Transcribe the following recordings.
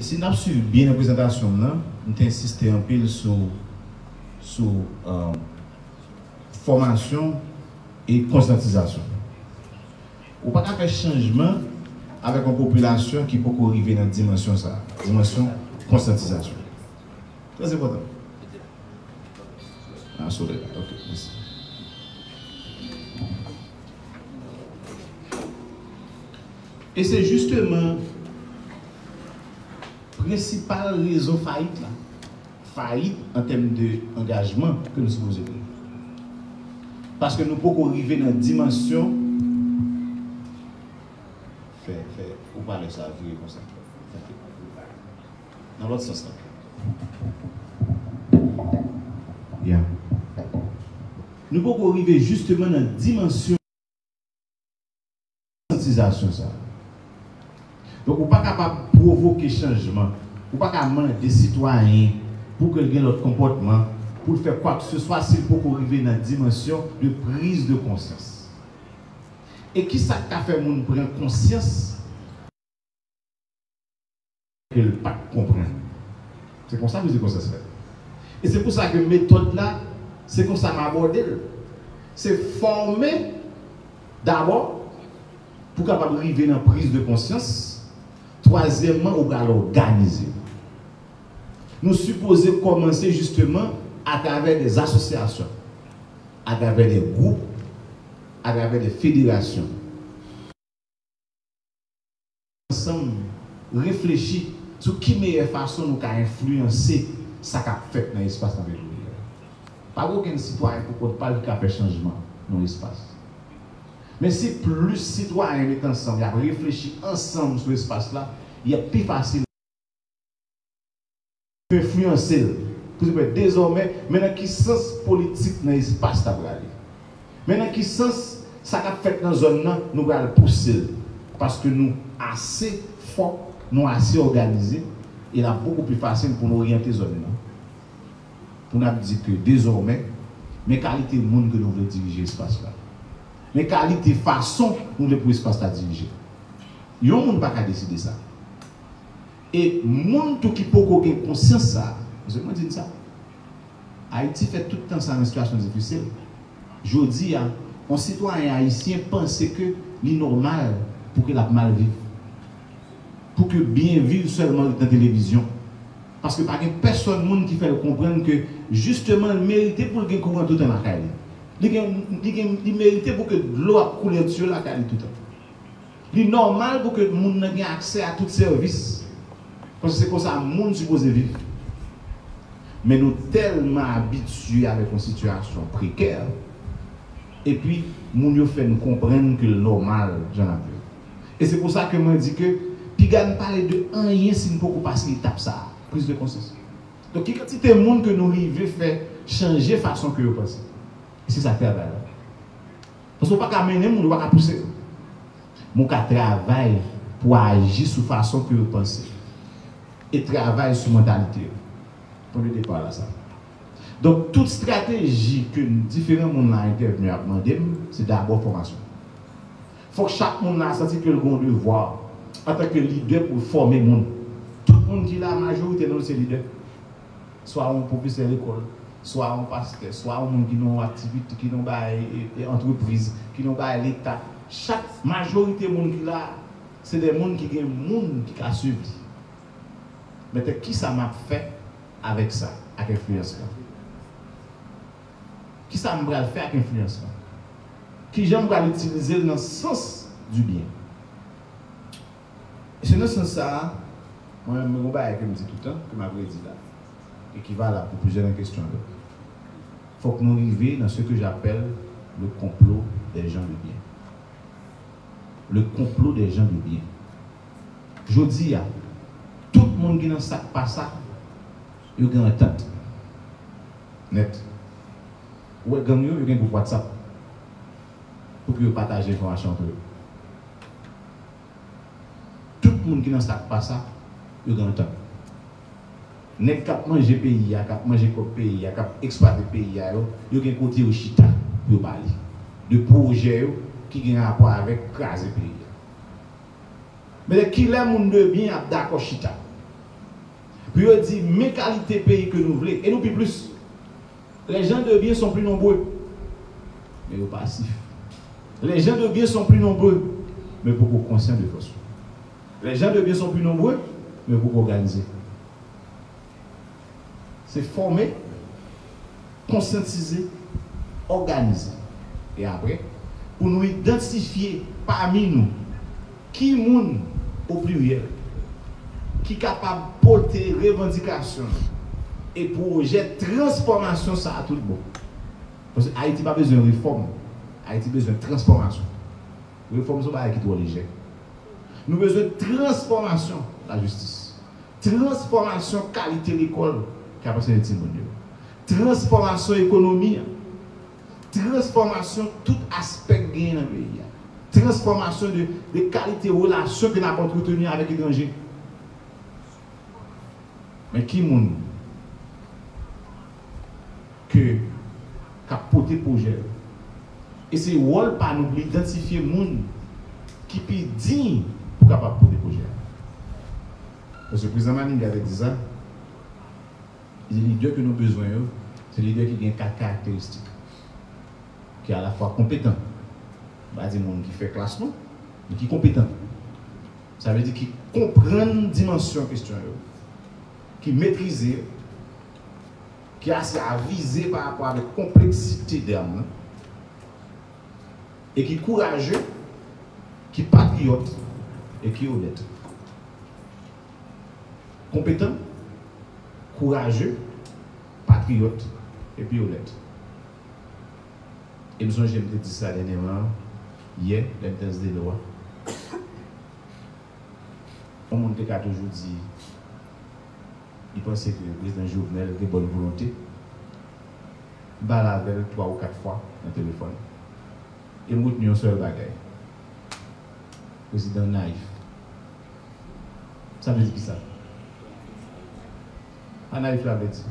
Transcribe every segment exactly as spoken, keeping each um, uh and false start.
Si n ap swiv byen nan prezantasyon m nan, m te ensiste anpil sou, sou, euh, fòmasyon e konsyantizasyon. Ou pa ka fè chanjman avèk yon popilasyon ki poko rive nan dimansyon sa a, dimansyon konsyantizasyon. Trè enpòtan. Ah, soulè la. Ok, mèsi. E se jisteman prensipal rezon fayit la. Fayit an tèm de angajman ke nou sipoze gen. Paske nou poko rive nan dimansyon. Fè, fè, ou pa lè sa vire konsa. Nan lòt sans la. Yeah. Nou poko rive jisteman nan dimansyon konsyantizasyon sa. Donk, ou pa kapab pwovoke chanjman. Ou pa ka mande sitwayen pou ke l gen lòt konpòtman, pou l fè kwakeseswa si l poko rive nan dimansyon de priz de konsyans. E kisa k ka fè moun pran konsyans ke l pa t konprann? Se konsa priz de konsyans fèt. E se pou sa ke metòd la, se konsa m abòde l. Se fòme dabò pou kapab rive nan priz de konsyans. Twazyèmman, ou pral òganize. Nou sipoze kòmanse jisteman atravè de asosyasyon, atravè de gwoup, atravè de federasyon. Ansanm, reflechi sou ki meyè fason nou ka enfliyanse sa k ap fèt nan espas n ap evolye a. Pa gen okenn sitwayen pou kont pa l ki ka fè chanjman nan yon espas. Men si plis sitwayen met ansanm, y ap reflechi ansanm sou espas la, y ap pi fasil enfliyanse l. Pou se kwè dezòmè, men nan ki sans politik nan espas la prale. Men nan ki sans sa k ap fèt nan zòn nan, nou pral pouse l. Paske nou ase fò, nou ase òganize, e l ap bokou pi fasil pou nou oryante zòn nan. Pou n ap di ke dezòmè, men kalite moun ke nou vle dirije espas la. Men kalite fason nou vle pou espas la dirije. Yon moun pa ka deside sa. E moun tou ki poko gen konsyans sa a, paske mwen di n sa, Ayiti fè tout tan sa nan sitiyasyon difisil. Jodi a, yon sitwayen ayisyen panse ke li nòmal pou ke l ap mal viv. Pou ke byen viv sèlman ret nan televizyon. Paske pa gen pèsòn moun ki fè l konprann ke jisteman l merite pou l gen kouran toutan lakay li. Li gen, li gen, li merite pou ke dlo ap koule anti yo lakay li toutan. Li nòmal pou ke moun nan gen aksè a tout sèvis. Paske se konsa moun sipoze viv. Men nou tèlman abitye avèk yon sitiyasyon prekè, epi moun yo fè n konprann ke l nòmal jan n ap viv. E se pou sa ke mwen di ke piga n pale de anyen si n poko pase etap sa a, priz de konsyans. Donk, ki kantite moun ke nou rive fè chanje fason ke yo panse? E se sa k travay la. Paske w pa ka mennen moun, ou pa ka pouse l. Men w ka travay pou aji sou fason ke yo panse. E travay sou mantalite yo. Pwen de depa la sa. Donk, tout estrateji ke diferan moun nan entèvni ap mande m, se dabò fòmasyon. Fòk chak moun la santi ke l gen yon devwa antanke lidè pou l fòme moun. Tout moun ki la, majorite nan nou se lidè. Swa yon pwofesè lekòl, swa yon pastè, swa yon moun ki nan yon aktivite, ki nan yon bagay, e, e, antrepriz, ki nan yon bagay leta. Chak majorite moun ki la, se de moun ki gen moun ki ka swiv li. Men kisa m ap fè avèk sa, ak enfliyans lan? Kisa m pral fè ak enfliyans lan? Kijan m pral itilize l nan sans du bien? E se nan sans sa a, mwen menm, mwen gen yon bagay ke m di toutan, ke m ap redi la, e ki valab pou plizyè nan kesyon yo. Fòk nou rive nan ce que j'appelle le complot des gens de bien. Le complot des gens de bien. Jodi a, tout moun ki nan sa k pa sa, yo gen antant nèt. Ou wè gang yo, yo gen gwoup WhatsApp pou ke yo pataje enfòmasyon antre yo. Tout moun ki nan sa k pa sa, yo gen antant. Nèg k ap manje peyi a, k ap manje kòb peyi a, k ap eksplwate peyi a yo, yo gen kote yo chita pou yo pale de pwojè yo ki gen rapò avèk kraze peyi a. Men kilè moun de byen ap dakò chita? Pou yo di, men kalite peyi ke nou vle, e nou pi plis. Les gens de bien sont plus nombreux, men yo pasif. Les gens de bien sont plus nombreux, men poko konsyan de fòs yo. Les gens de bien sont plus nombreux, men poko òganize. Se fòme, konsyantize, òganize. E apre, pou nou idantifye pami nou ki moun, o pliryèl, ki kapab pote revandikasyon e pwojè transfòmasyon sa a tout bon. Paske Ayiti pa bezwen refòm. Ayiti bezwen transfòmasyon. Refòm se yon bagay ki twò lejè. Nou bezwen transfòmasyon lajistis. Transfòmasyon kalite lekòl k ap anseye timoun yo. Transfòmasyon ekonomi an. Transfòmasyon tout aspè k genyen nan peyi a. Transfòmasyon de, de kalite relasyon ke n ap antreteni avèk etranje. Men ki moun ke k ap pote pwojè yo? E se wòl pa nou pou idantifye moun ki pi diy pou kapab pote pwojè a. Paske Prezidan Maniga te di sa, se lidè ke nou bezwen yo, se lidè ki gen kat karakteristik, ki alafwa konpetan. M pa di moun ki fè klas non, men ki konpetan. Sa vle di ki konprann dimansyon kesyon yo, ki metrize yo, ki ase avize pa rapò avèk konpleksite dram nan, e ki kouraje, ki patriyòt e ki onèt. Konpetan, kouraje, patriyòt, epi onèt. E m sonje m te di sa dènyèman, yè, lè m te ansidede w a. Yon moun te ka toujou di, li panse ke Prezidan Jovenel gen bòn volonte. M pale avè l twa ou kat fwa nan telefòn. E m retni yon sèl bagay. Prezidan nayif. Sa vle di kisa? Sa nayif la vle di?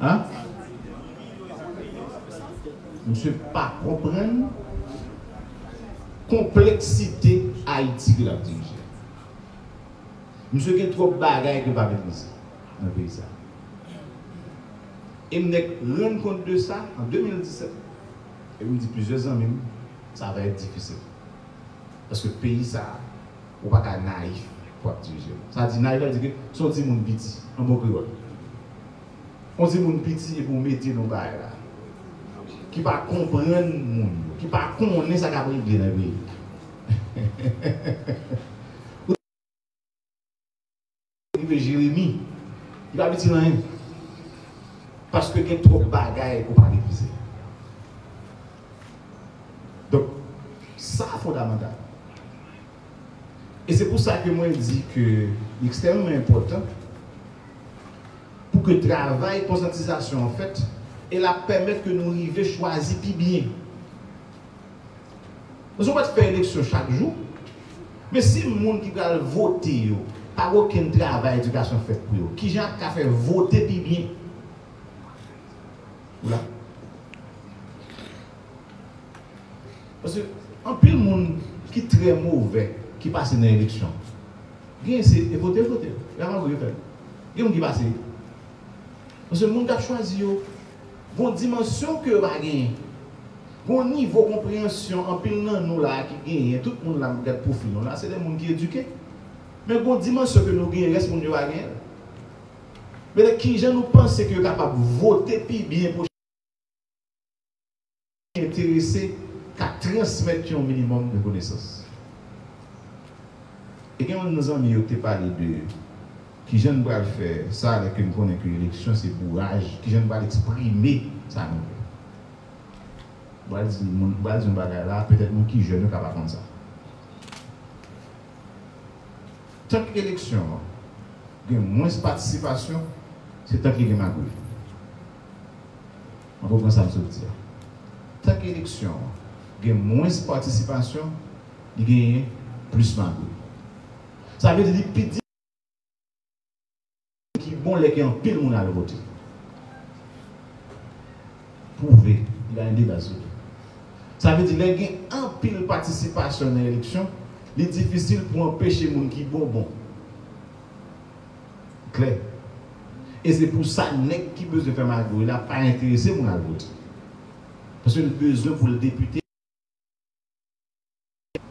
Hein? Misye pa konprann konpleksite Ayiti ke l ap dirije. Misye gen twòp bagay ke l pa metrize nan peyi sa. E m nèk rann kont de sa an de mil disèt. E m di plizyè zanmi m, sa va èt difisil. Paske peyi sa, ou pa ka nayif pou ap dirije l. Sa di nayif la di ke se yon timoun piti, an bon kreyòl. Yon timoun piti epi w mete l yon bagay la. Ki pa konprann moun yo, ki pa konnen sa k ap regle nan peyi. Rive Jeremi, li pa itil anyen. Paske gen twòp bagay ou pa metrize. Donk, sa fondamantal. E se pou sa ke mwen di ke li ekstrèmman enpòtan pou ke travay konsyantizasyon an fèt, e l ap pèmèt ke nou rive chwazi pi byen. Paske w pa t fè eleksyon chak jou. Men si moun ki pral vote yo pa gen okenn travay edikasyon fèt pou yo, kijan y ap ka fè vote pi byen? Ou la? Paske anpil moun ki trè movè ki pase nan eleksyon, gen se e vote, vote. Yo pa voye fè. Gen moun ki pase. Paske moun k ap chwazi yo, gon dimansyon ke yo pa genyen. Gon nivo konpreyansyon anpil nan nou la a ki genyen, tout moun la m gad pwofil nou la, se de moun ki edike. Men gon dimansyon ke nou genyen, rès moun yo pa genyen l. Men kijan nou panse ke yo kapab vote pi byen pwochen enterese ka transmèt yon minimòm de konesans. E gen youn nan zanmi yo te pale de kijan n pral fè sa, lè ke n konnen ke eleksyon se bouraj, kijan n pral eksprime sa nou vle. M pral di moun, m pral di yon bagay la, petèt moun ki jèn yo ka pa konn sa. Tank eleksyon an gen mwens patisipasyon, se tank li gen magouy. Mwen konprann sa m sot di a. Tank eleksyon an gen mwens patisipasyon, li genyen plis magouy. Sa vle di li pi di ki bon lè ke anpil moun al vote. Pwouve, li pa gen deba sou li. Sa vle di lè gen anpil patisipasyon nan eleksyon, li difisil pou anpeche moun ki bon bon. Klè. E se pou sa, nèg ki bezwen fè magouy la pa enterese pou l al vote. Paske l bezwen pou l depite.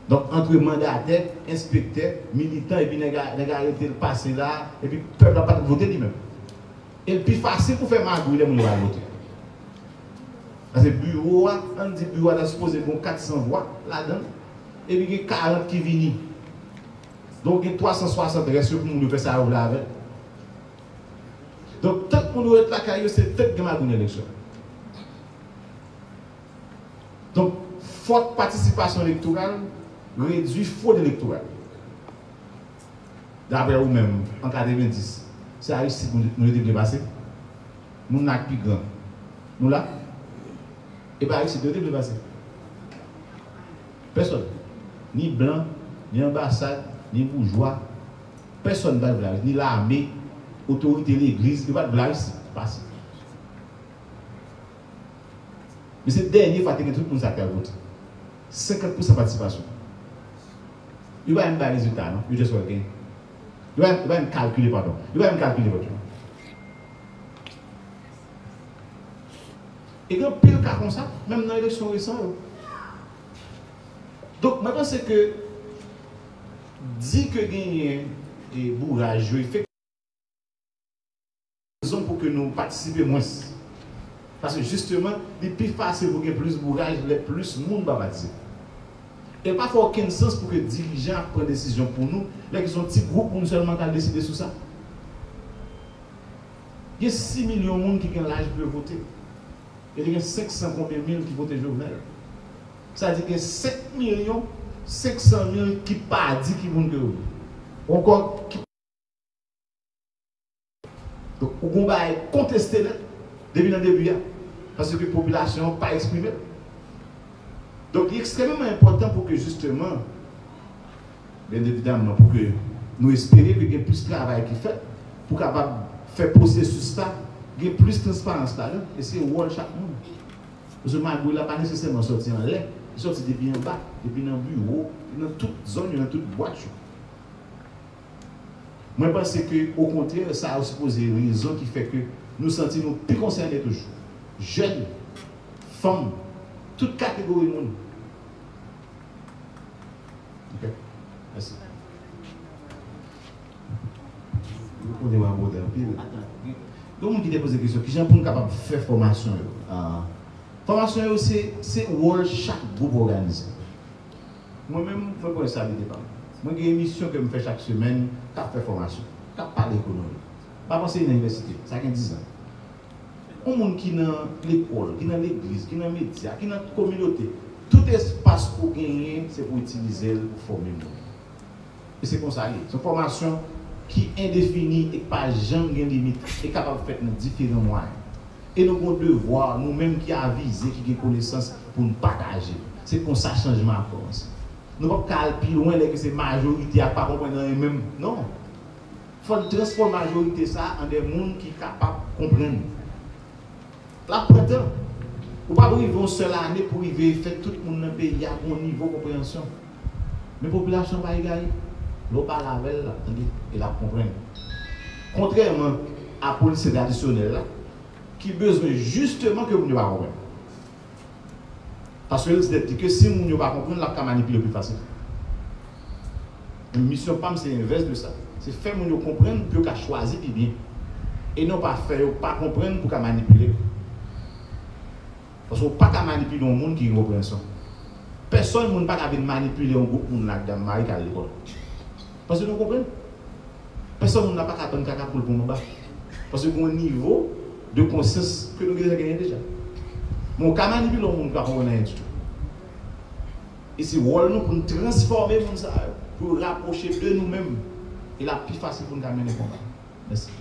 Donk, antre mandatè, enspektè, militan, epi nèg a, nèg a rete l pase la, epi pèp la pa t vote li menm. E l pi fasil pou fè magouy lè moun yo al vote. Paske biwo a, ann di biwo a ta sipoze gen kat san vwa ladan l, epi gen karant ki vini. Donk, gen twa san swasant rès yo pou moun yo fè sa yo vle avè l. Donk, tank moun yo ret lakay yo, se tank gen magouy nan eleksyon. Donk, fòt patisipasyon elektoral redui fwod elektoral. Daprè ou menm, an katrevendis, se Aristide nou, nou te vle pase? Moun la k pi gran, nou la? E pa Aristide nou te vle pase? Pèsonn. Ni blan, ni anbasad, ni boujwa. Pèsonn pa t vle Aristide. Ni lame, otorite legliz, yo pa t vle Aristide pase. Men se dènye fwa te gen tout moun sa k al vote. Senkant pousan patisipasyon. Yo pa menm bay rezilta, non. Yo just wè l genyen. Yo pa, yo pa menm kalkile, padon. Yo pa menm kalkile vòt yo. E gen anpil ka konsa, menm nan eleksyon resan yo. Donk, mwen panse ke di ke genyen e bouraj yo, efektivman, rezon pou ke nou patisipe mwens. Paske jisteman, li pi fasil pou gen plis bouraj lè plis moun pa patisipe. E l pa fè okenn sans pou ke dirijan ap pran desizyon pou nou, lè ke se yon ti gwoup moun sèlman k al deside sou sa. Gen sis milyon moun ki gen laj pou yo vote. E te gen senk san konbyen mil ki vote Jovenel. Sa di gen senk milyon senk san mil ki pa di ki moun ke yo vle. Ou ankò, ki Donk, ou gon bagay konteste nèt depi nan debi a, paske popilasyon an pa eksprime l. Donk, li ekstrèmeman enpòtan pou ke jisteman, byen evidamman, pou ke nou espere ke gen plis travay ki fèt pou kapab fè pwosesis la gen plis transparans ladan, e se wòl chak moun. Paske magouy la pa nesesèman sòti anlè, li sòti depi anba, depi nan biwo, nan tout zòn yo, nan tout bwat yo. Mwen panse ke, okontrè, sa yo sipoze rezon ki fè ke nou santi nou pi konsène toujou. Jèn, fanm, tout kategori moun. Ok. Mèsi. Ou konnen w abòde anpil. Gen moun ki te poze kesyon, kijan pou n kapab fè fòmasyon yo? Ah, fòmasyon yo, se, se wòl chak gwoup òganize. Mwen menm, mwen pran responsabilite pa m. Mwen gen emisyon ke m fè chak semèn k ap fè fòmasyon, k ap pale ekonomi. M ap anseye nan inivèsite, sa gen dizan. Yon moun ki nan lekòl, ki nan legliz, ki nan medya, ki nan kominote, tout espas ou genyen, se pou itilize l pou fòme moun. E se konsa l ye. Se yon fòmasyon ki endefini e k pa janm gen limit e kapab fèt nan diferan mwayen. E nou gen yon devwa, nou menm ki avize, ki gen konesans, pou n pataje. Se konsa chanjman ap kòmanse. Nou p ap ka al pi lwen lè ke se majorite a k pa konprann anyen menm. Non. Fò n transfòme majorite sa a an de moun ki kapab konprann. L ap pran tan. Ou p ap rive yon sèl ane pou rive fè tout moun nan peyi a gen yon nivo konpreyansyon. Men popilasyon pa egare. Lè w pale avè l, l ap tande e l ap konprann. Kontrèman a polisye tradisyonèl la, ki bezwen jisteman ke moun yo pa konprann. Paske l di tèt li ke si moun yo pa konprann, l ap ka manipile yo pi fasil. Men misyon pa m se envès de sa. Se fè moun yo konprann pou yo ka chwazi pi byen. E non pa fè yo pa konprann pou ka manipile yo. Paske w pa ka manipile yon moun ki gen konpreyansyon. Pèsonn moun pa ka vin manipile yon gwoup moun la, dam mari k al lekòl. Paske nou konprann. Pèsonn moun la pa ka tann kaka pou l pran anba. Paske gen yon nivo de konsyans ke nou gentan genyen deja. Men w ka manipile yon moun ki pa konprann anyen ditou. E se wòl nou pou n transfòme moun sa yo, pou yo rapwoche de nou menm. E l ap pi fasil pou n ka mennen konba. Mèsi.